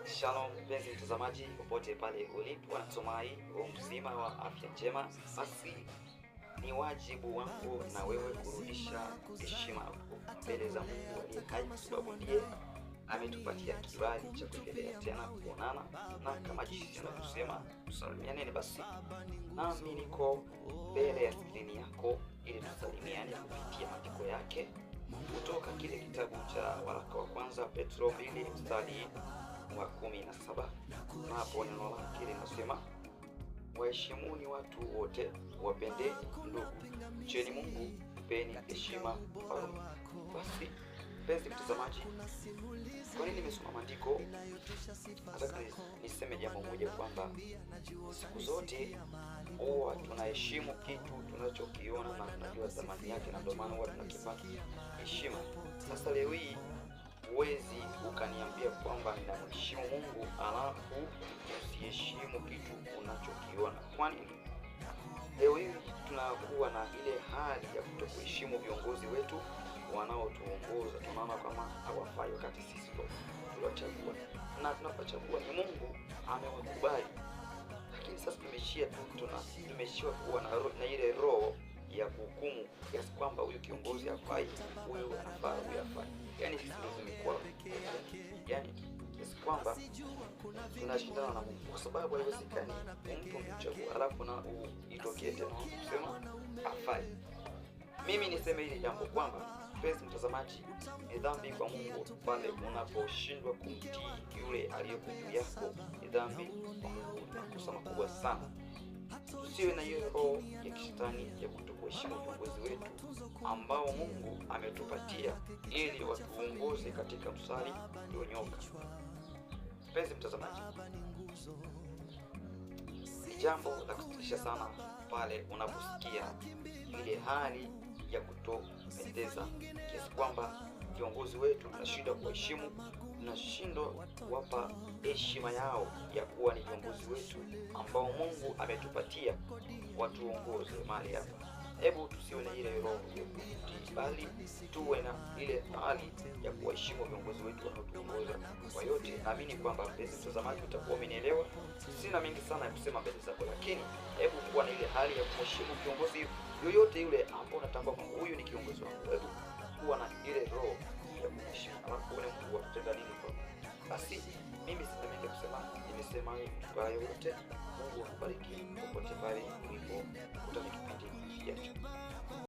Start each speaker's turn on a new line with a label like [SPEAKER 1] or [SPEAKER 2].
[SPEAKER 1] Shalom mpenzi mtazamaji, popote pale ulipo, natumai u mzima wa afya njema. Basi ni wajibu wangu na wewe kurudisha heshima mbele za Mungu aliye hai, kwa sababu ndiye ametupatia kibali cha kuendelea tena kuonana, na kama jinsi anavyosema tusalimianeni. Basi nami niko mbele ya skrini yako ili tusalimiane kupitia maandiko yake kutoka kile kitabu cha waraka wa kwanza Petro 2 mstari wa 17, na hapo neno lake linasema, waheshimuni watu wote, wapendeni ndugu, mcheni Mungu, mpeni heshima mfalme. Basi mpenzi mtazamaji, kwa nini nimesoma maandiko? Nataka niseme jambo moja kwamba siku zote huwa tunaheshimu kitu tunachokiona na tunajua thamani yake, na ndio maana huwa tunakipa heshima. Sasa leo hii huwezi ukaniambia kwamba ninamheshimu Mungu alafu usiheshimu kitu unachokiona. Kwa nini? Leo hii tunakuwa na ile hali ya kutokuheshimu viongozi wetu wanaotuongoza, tunaona kama hawafai, wakati sisi ndo tuliwachagua, na tunapochagua ni Mungu amewakubali. Lakini sasa tumeishia tu, tumeishiwa kuwa na ile roho ya kuhukumu kiasi kwamba huyu kiongozi hafai, huyu anafaa, huyu hafai. Yaani sisi ndo tumekuwa, yaani kiasi kwamba tunashindana na Mungu, kwa sababu haiwezekani mtu umemchagua alafu na itokee tena kusema hafai. Mimi niseme hili jambo kwamba mpenzi mtazamaji, ni dhambi kwa Mungu pale unaposhindwa kumtii yule aliyeko juu yako. Ni dhambi kwa Mungu, ni makosa makubwa sana. Tusiwe na hiyo roho ya kishetani ya kutokuheshimu viongozi wetu ambao Mungu ametupatia ili watuongoze katika mstari ulionyooka. Mpenzi mtazamaji, ni jambo la kusikitisha sana pale unaposikia ile hali ya kutopendeza kiasi kwamba viongozi wetu tunashindwa kuheshimu, tunashindwa kuwapa heshima yao ya kuwa ni viongozi wetu ambao Mungu ametupatia watuongoze mahali hapa. Hebu tusiwe na ile roho ya kutii, bali tuwe na ile hali ya kuwaheshimu viongozi wetu wanaotuongoza. Kwa yote, naamini kwamba mpenzi mtazamaji utakuwa umenielewa. Sina mengi sana ya kusema mbele zako, lakini hebu kuwa na ile hali ya kumheshimu kiongozi yoyote yule ambao unatambua kwamba huyu ni kiongozi wangu. Hebu kuwa na ile roho ya kumheshimu, alafu uone Mungu atatenda nini kwako. Basi mimi sina mengi ya kusema, nimesema kwa hayo yote. Mungu akubariki popote pale ulipo. Kutana kipindi kijacho.